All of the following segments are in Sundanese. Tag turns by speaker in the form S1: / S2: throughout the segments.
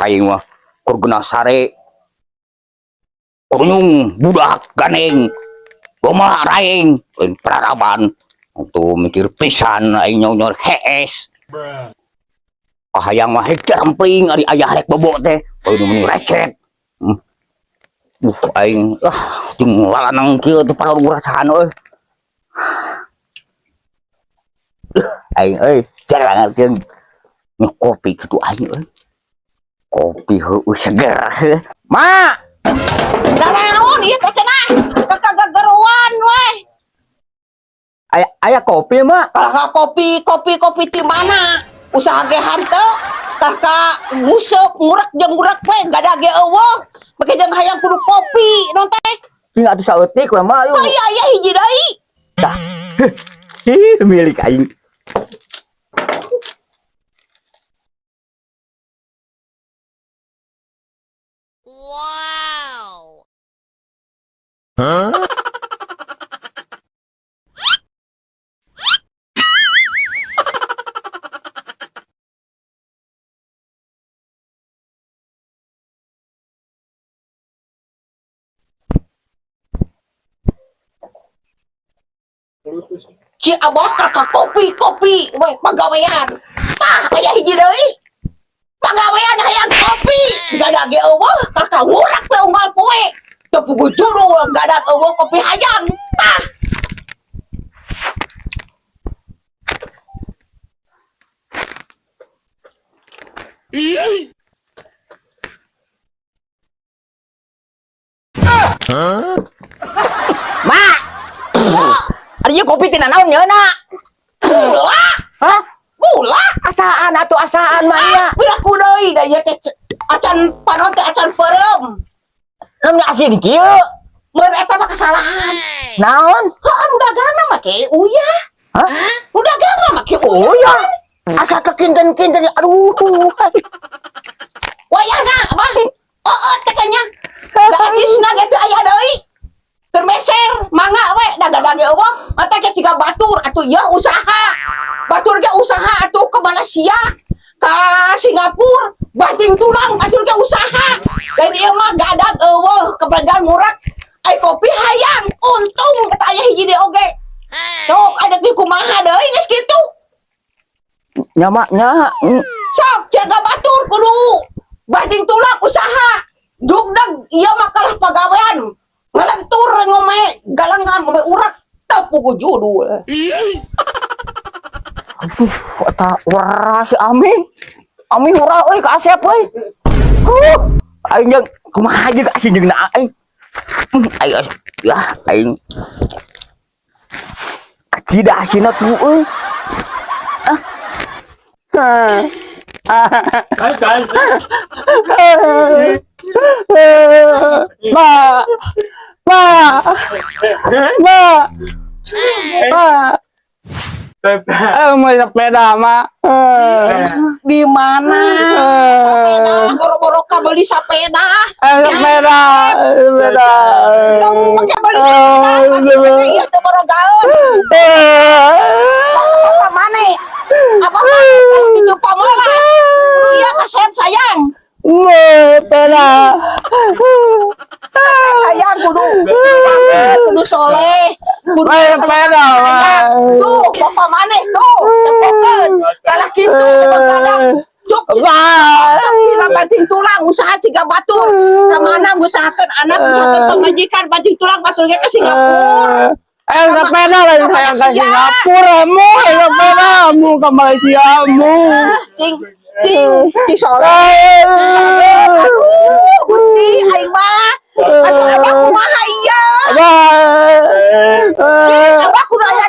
S1: Aing mah kur genah sare. Kurunyung budak gandeng. Goma raing lain peraraban. Tuh mikir pisan aing nyor hees. Kahayang mah hek remping ari ayah rek bobo teh. Oh ini meni recet. Aing lah jeung lalanang kieu teh parurasaan euy. Aing euy, jalankeun kopi kitu aing euy. Kopi heueuh seger. Ma,
S2: Naon ieu teh cenah? Kagagaruan we.
S1: Aya aya kopi, Ma.
S2: Kalah kopi, kopi, kopi ti mana? Usaha ge hanteu. Tah ka nguseup ngurek jeung ngurek we gadag ge euweuh. Make jeung hayang kudu kopi non teh.
S1: Cing atuh saeutik we, Ma, yuk.
S2: Aya aya hiji deui.
S1: Tah. Ih, milik aing.
S3: Wow.
S2: Ci abah ka kopi kopi we pagawean. Tah aya hiji deui. Pagawean hayang kopi gadag ge euweuh ka ngurek we unggal poe. Teu puguh judul gadag euweuh kopi hayang. Tah.
S1: Ma. Ari ieu kopi tina naon nyeuna?
S2: Gula,
S1: Hah?
S2: gula.
S1: Asaan atuh asaan mah ieu.
S2: Piraku deui da ieu teh acan panon teh acan peureum.
S1: Namanya asin kieu.
S2: Mun eta mah kesalahan.
S1: Naon?
S2: Heuh anu dagangna make uyah.
S1: Hah?
S2: Nu dagangna make uyah.
S1: Oh ya. Asa kekinten-kinten aduh.
S2: Wayahna abah. Eueut teh kayaknya. Da acisna ge teu aya deui. Keur meser mangga we da gadag ge euweuh. Mata ge ciga batur atuh ieu usaha. Batur ge usaha atuh ke Malaysia, ka Singapura, banting tulang batur ge usaha. Lain ieu mah gadag euweuh kebegan murah. Ai kopi hayang untung eta aya hiji deui oge. Sok aya di kumaha deui geus kitu.
S1: Nya mak nya.
S2: Sok jaga batur kudu banting tulang usaha. Dugdeg ieu mah kalah pagawean. Ngalentur ngome galengan ngome urak teu puguh judul.
S1: Aduh, eta ora si Amin. Amin ora euy ka Asep euy. Huh, aing jeung kumaha jeung asin jeung na aing. Aing ya aing. Kacida asinna tuh euy. Ah.
S4: Ma, ma, ma, ma. Eh, mau sepeda, ma.
S2: Di mana? Sepeda, boro-boro ka beli sepeda.
S4: Sepeda, sepeda.
S2: Dong make beli sepeda, make ieu teh boro gaeun. Apa maneh? Apa maneh kalau gitu pamola? Kudu ieu kasep sayang.
S4: Sepeda.
S2: Sayang kudu kudu soleh, kudu
S4: Sepeda, ma.
S2: Tuh, bapak maneh tuh, tempokeun. Kalah kitu begadang. Cuk, cina banting tulang, usaha ciga batur. Kamana ngusahakeun anak, ngusahakeun pamajikan, banting tulang batur ge ke Singapura.
S4: Sepeda lagi sayang ke Singapura, mu sepeda, mu ke Malaysia, mu.
S2: Cing, cing, cing soleh. Aduh, Gusti, aing mah. Aduh, abah kumaha ieu? Abah kudu aya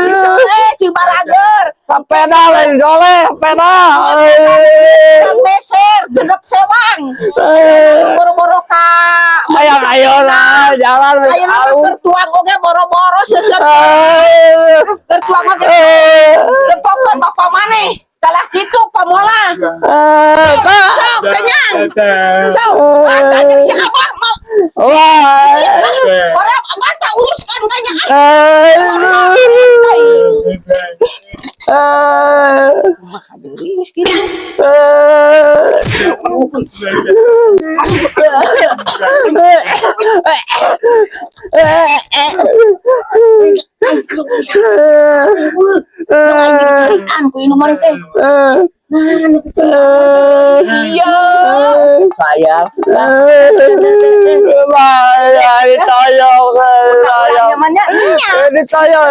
S2: cing soleh, cing barager.
S4: Sepeda lagi soleh, sepeda.
S2: Meser, genep sewang. Boro-boro ka
S4: Ayo, ayo lah, jalan.
S2: Ayeuna mah keur tuang oge boro-boro seuseut. Keur tuang oge tempokeun bapa maneh. Kalah kitu pamola. Sok kenyang. Sok, ah, si abah mau. Orang abah tak uruskan kayaknya. Kumaha deui geus kitu. Aing dicarian ku inuman teh. Nah, nu kitu. Iya.
S1: Sayang.
S4: Ditoyok,
S1: Ulah nyamannya.
S2: Nya.
S4: ditoyok,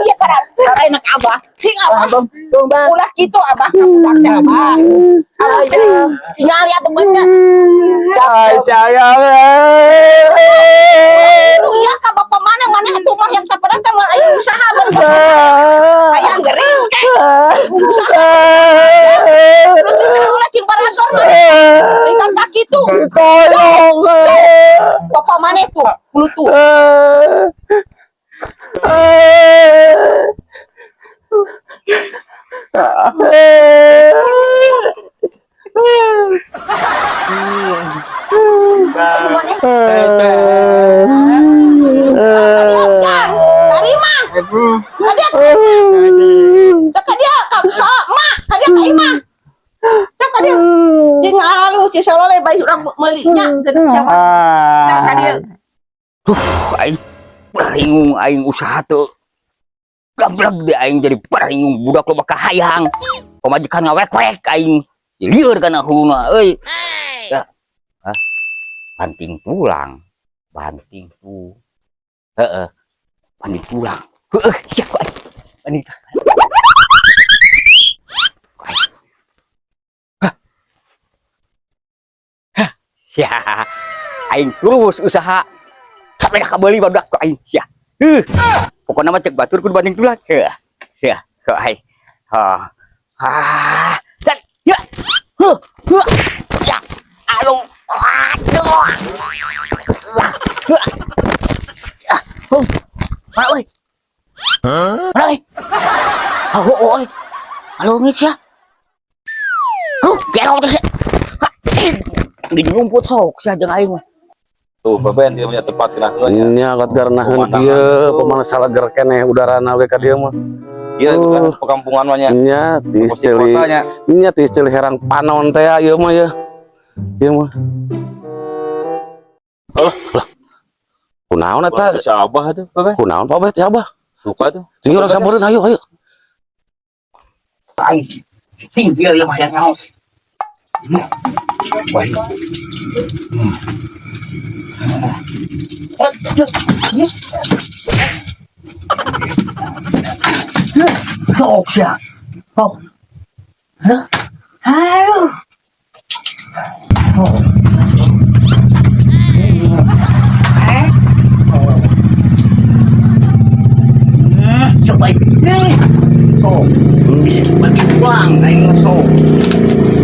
S2: Iya karena
S1: Karena enak abah.
S2: Cing abah.
S1: Bang, bang.
S2: Ulah kitu abah ka budak teh abah. Abah teh
S1: Tingali atuh bener.
S4: Sayang.
S2: itu ya ka bapak mana mana atuh mah yang saperan teh moal aya usaha mun hayang gering teh. Usaha. Lu susah ulah cing baragor mah. Tinggal ka kitu.
S4: Ditoyok.
S2: Bapak mana tuh? Kudu tuh. Mana? Ya, tarima. Kadia Sok ka dia ka ka mak, ka dia ka imah. Sok ka dia. Cing ngaralu cing salole bae urang meuli nya keur siapa? Sok ka dia.
S1: Aing baringung aing usaha tuh. Gableg di aing jadi baringung budak loba kahayang. Pamajikan ngawek-wek aing. Lieur kana huluna euy. Ya. Hah? Banting tulang. Banting tu. Heeh. Banting tulang. Heeh, sia ku aing. Banting tulang. Ku aing. Hah. Hah. Sia. Aing terus usaha sampai kabeuli barudak ku aing sia. Heuh. Pokokna mah cek batur kudu banting tulang. Heuh. Sia, ku aing. Ha. Ah. Cat. Ya. Huh. Huh. Ya. Aduh. Aduh. Ya. Huh. Ya. Huh. Mana euy? Mana euy? Ah, oh, euy. Alungit sia. Huh, gerong teh sia. Ha, eh. Dinyumput sok sia jeung aing mah.
S3: Tuh, Bapak yang tidak punya tempat kenaheun.
S4: Nya kot garnaheun
S3: Pemandangan
S4: kieu
S3: tuh.
S4: pemana salager keneh udarana we ka dieu mah.
S3: Iya, itu kan perkampungan mah nya.
S4: Nya tiis
S3: Posisi
S4: ceuli.
S3: kotanya.
S4: Nya tiis ceuli herang panon teh ieu mah ya. Ieu mah. Lah, lah. Kunaon eta?
S3: Si Abah tuh, Bapak.
S4: Kunaon Pak Bet si Abah?
S3: Luka tuh.
S4: Cing urang sampereun ayo ayo.
S1: Aing tinggi ya mah yang ngaos. Wah. Sok sia. Oh. Hah? Aduh. Oh. Eh? Oh. Coba ini. Oh, bisa banting tulang, aing mah sok.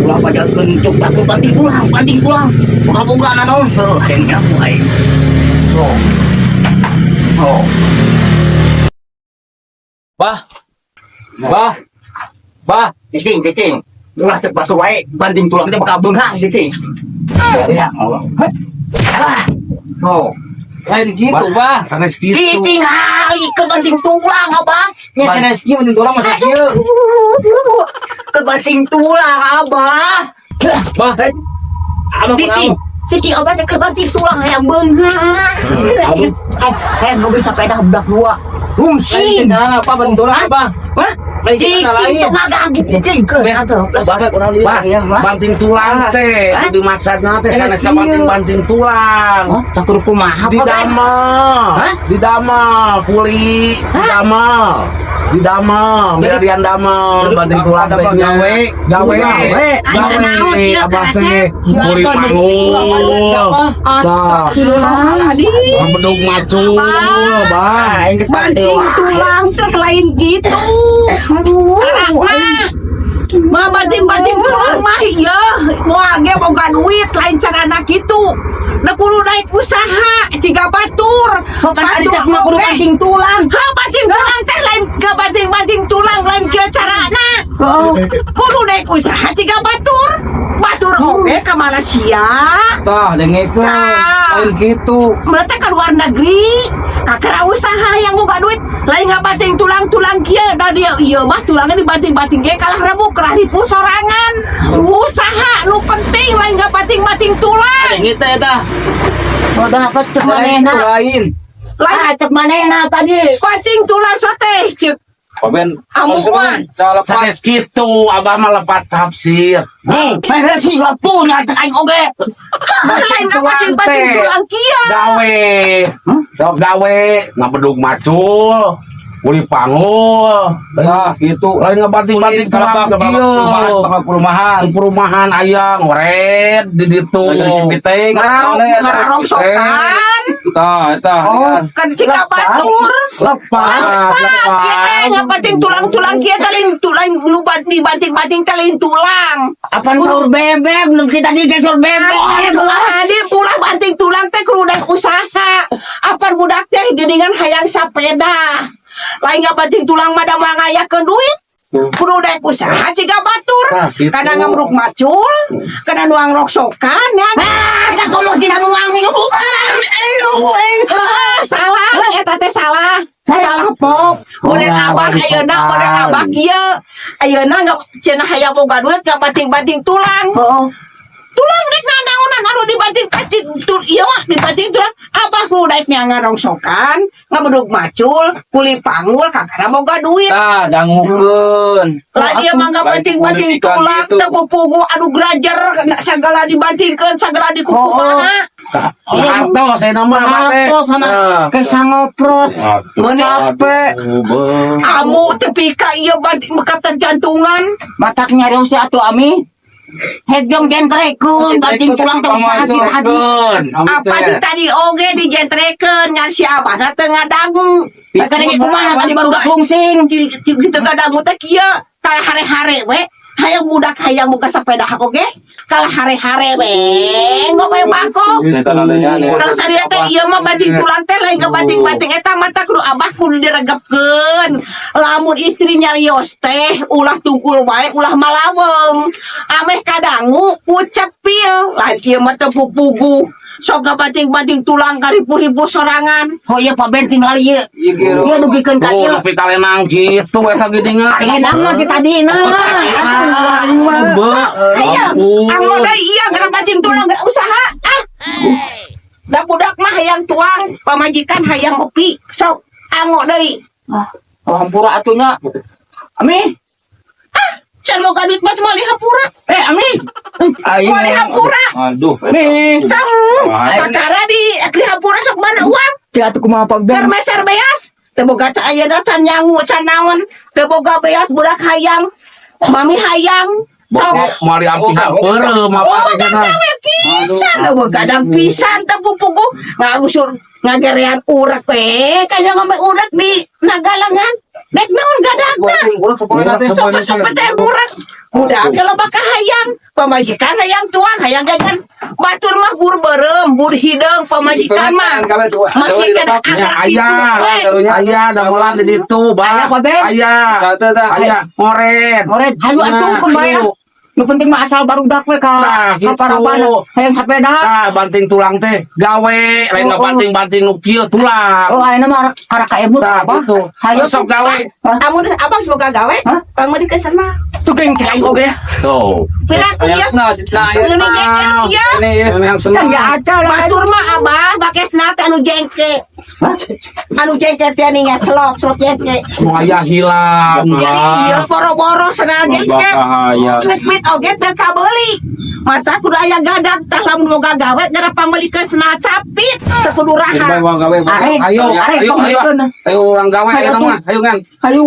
S1: Ulah pajalkeun cuk batur banting tulang, banting tulang. Boga-boga naon? Heuh, aing nyapu aing. Oh. Oh.
S3: Bah. Bah. Bah.
S1: Cicing, cicing. Ulah cek batur wae, banting tulang teh bakal beunghang cicing. Ya Allah. Heh. Ah. Oh.
S3: Lain gitu, Bah.
S4: Sanes kitu.
S1: Cicing hari ke banting tulang abang.
S3: Nya cenah kieu mending tulang masa kieu.
S1: Ke banting tulang abah.
S3: Bah. Abah
S1: Cicing, cicing abah teh ke banting tulang hayang beunghang. Eh, hayang ngobrol sepeda budak dua.
S3: Lain
S1: Rungsing.
S3: carana apa banting tulang, Bah?
S1: Hah?
S3: Lain
S1: Cicing
S3: carana lain.
S1: tuh ngaganggu cicing ke.
S3: Bah, kurang lieur.
S4: Bah, banting tulang teh
S1: Hah?
S4: itu dimaksudna teh
S3: Sanes
S4: sanes ka
S3: kieu.
S4: banting-banting tulang.
S1: Oh, tak kudu kumaha Pak Ben?
S4: Didamel,
S1: Hah?
S4: didamel, kuli, didamel, didamel, biar dia damel, banting tulang teh nya.
S3: Gawe.
S4: Gawe,
S1: Gawe.
S4: gawe,
S2: Aya naon ieu
S4: abah
S2: karasep?
S4: teh, kuli panggul,
S2: Astagfirullahaladzim.
S4: bedug macul, bah.
S1: Aing geus
S2: Banting tulang teh lain gitu.
S1: Aduh.
S2: Carana mah banting-banting tulang mah ieu moal ge boga duit lain carana kitu. Da kudu naik usaha ciga batur.
S1: Bukan tadi cek mah kudu
S2: oge.
S1: banting tulang.
S2: Ha banting tulang teh lain ke banting-banting tulang lain kieu carana.
S1: Oh.
S2: Kudu naik usaha ciga batur. Batur oge ka Malaysia.
S3: Tah, dengekeun.
S2: Tah.
S3: Lain gitu.
S2: Mereka ke luar negeri. Kakara usaha yang boga duit lain ngabanting tulang-tulang kieu da dia ieu mah tulangnya dibanting-banting ge kalah remuk kerah ripuh sorangan. Usaha nu penting lain ngabanting-banting tulang.
S3: Gitu eta.
S5: Udah apa cek manehna?
S3: Lain.
S2: Lain
S5: Ah, cek manehna tadi.
S2: Banting tulang sote cek.
S3: Paben.
S2: Amuk mah.
S3: Salah lepat.
S4: Sanes kitu, abah mah lepat tafsir.
S5: Eh, si punya cek aing oge.
S2: Lain ngabanting-banting tulang kieu.
S4: Gawe. Sok gawe, ngabedug macul, kuli pangul.
S3: Nah, gitu.
S4: Lain ngebanting-banting tulang kieu.
S3: Perumahan, perumahan.
S4: Di perumahan aya ngored di ditu.
S3: Lagi si piting.
S2: Ngarongsokan.
S3: Tah, eta.
S5: Oh,
S2: Kan cika batur.
S4: Lepas,
S2: Lepat, ieu teh
S4: lepas.
S2: ngabanting tulang-tulang kieu teh lain tulang nu banting banting teh lain tulang.
S5: Apaan saur bebek? Belum kita di saur bebek.
S2: Adi ulah banting tulang teh kudu daek usaha. Apan budak teh geuningan hayang sapeda. Lain ngabanting tulang mah da moal ngayakeun duit. Kudu daek usaha ciga batur.
S4: Tah, gitu.
S2: Kana ngamruk macul, kana nuang rongsokan ya.
S5: Ah, tak ngomong sih nuang sih.
S2: Ah, salah, eta teh salah. Salah pop. Model
S4: Oh,
S2: abah
S4: lagi
S2: ayeuna
S4: sopan.
S2: Model abah kieu. Ayeuna cenah hayang boga duit ngabanting-banting tulang.
S5: Oh,
S2: Tulang dek nanaonan anu dibanting pasti ieu mah dibanting tulang. Abah kudu daek ngarongsokan, ngabedug macul, kuli pangul kakara boga duit.
S3: Tah, dangukeun.
S2: Lah dia mah ngabanting-banting
S3: Lain
S2: tulang
S3: gitu.
S2: Teu pupugu anu grajer sagala dibantingkeun sagala dikukumaha.
S4: Harto saya nama
S5: apa sana ke sangoprot. Capek.
S2: Amu tepi ka ieu banting mekatan jantungan.
S5: Matak nyarios atuh ami. Hejong jentrekeun banting tulang teh usaha kita tadi.
S2: Apa di tadi oge dijentrekeun ngan si abahna teu ngadangu.
S5: Mereka ini kumaha tadi baru gak rungsing.
S2: Kitu ngadangu teh kieu kalah hare-hare we. Hayang budak hayang boga sepeda oge kalah hare-hare we. Ngomong bangkok. Kalau tadi teh ieu mah banting tulang teh lain ke banting-banting eta mata kudu abah kudu diregepkeun. Lamun istri nyarios teh ulah tungkul wae ulah malaweng. Ameh kadangu ku cepil. Lain ieu mah teu pupugu. Sok banting-banting tulang karipu-ripu sorangan.
S5: Oh iya Pak Ben tinggal ieu. Ieu dugikeun ka
S4: Oh,
S5: ieu.
S4: nepi kalenang gitu eta geuningan.
S5: Kalenang mah kita tadi nah.
S2: Hayang, anggo deui ieu geura banting tulang geura usaha. Ah. Da budak mah hayang tuang, pamajikan hayang ngopi. Sok anggo deui.
S5: Oh hampura atuh nya. Ami,
S2: Can boga duit mah moal hampura.
S5: eh Ami.
S2: Moal hampura.
S3: Aduh.
S5: Nih.
S2: Sok kakara di hampura sok mana uang?
S5: Cek atuh kumaha Pak Ben.
S2: Keur meser beas. Teu boga ca ayeuna can nyangu can naon. Teu boga beas budak hayang. Mami hayang. Sok.
S4: Moal diampihan peureum apa
S2: Oh,
S4: teh
S2: kan gawe pisan, teu begadang pisan teu pupugu ngagusur ngagerean urek we, kaya ngombe urek di nagalangan. Dek naon gadagna? Sok sok teh urek. Kuda ge loba kahayang, pamajikan hayang tuang, hayang jajan. Batur mah bur beureum, bur hideung pamajikan mah. Masih kena
S4: Ya,
S2: akar
S4: aya,
S2: gitu we.
S4: aya damelan di ditu,
S5: Aya,
S4: Bah.
S5: Pak Ben.
S4: Aya. Aya, ngoret.
S5: Ngoret, hayu atuh
S4: Nah,
S5: kumaha.
S4: ayo.
S5: Nu penting mah asal barudak we ka
S4: Tah,
S5: ka
S4: gitu.
S5: parabana hayang sepeda.
S4: Tah, banting tulang teh gawe, lain
S5: Oh, oh.
S4: banting-banting nu kieu tulang.
S5: Oh ayeuna mah karek ka emut
S4: Tah,
S5: apa?
S4: gitu.
S5: Hayu
S4: Sok gawe.
S2: Amun abang semoga gawe,
S5: Hah?
S2: pangmeulikeun senang.
S5: Tuh geng cek aing oge.
S4: Tuh.
S2: Piraku ya. Ini jengkel ya.
S4: Yang
S5: Kan
S4: senang.
S5: ya aja lah.
S2: Batur mah abah make senal teh anu jengke. Anu jengke teh nih selop selop jengke.
S4: Mau aya hilang.
S2: Jadi ieu boro-boro senal jengke.
S3: Bahaya.
S2: Supit oge teu kabeuli. Mata kudu aya gadag tah lamun moga gawe gara pangmeulikeun senal capit teu kudu raha.
S5: Arek,
S4: Ayo,
S5: arek,
S4: ayo, ayo.
S5: pangmeulikeun.
S4: Ayo urang gawe
S5: Ayo,
S4: eta mah. Ayo kan.
S5: Hayu.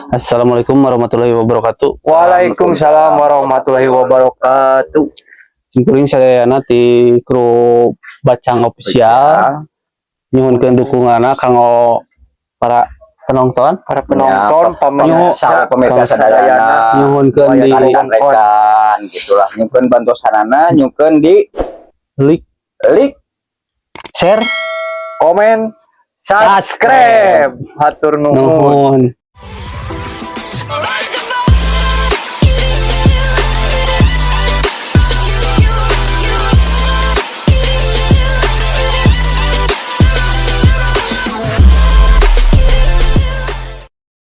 S6: Assalamualaikum warahmatullahi wabarakatuh.
S7: Waalaikumsalam warahmatullahi wabarakatuh.
S6: Simkuring sadayana ti kru Bacang Official nyuhunkeun dukunganna kanggo para penonton,
S7: Para penonton, pemirsa,
S1: pemirsa sadayana,
S6: nyuhunkeun di
S1: rekan-rekan gitulah, nyuhunkeun bantosanana, nyuhunkeun di
S6: like,
S1: like,
S6: share,
S7: komen, subscribe. Hatur nuhun.
S6: nuhun.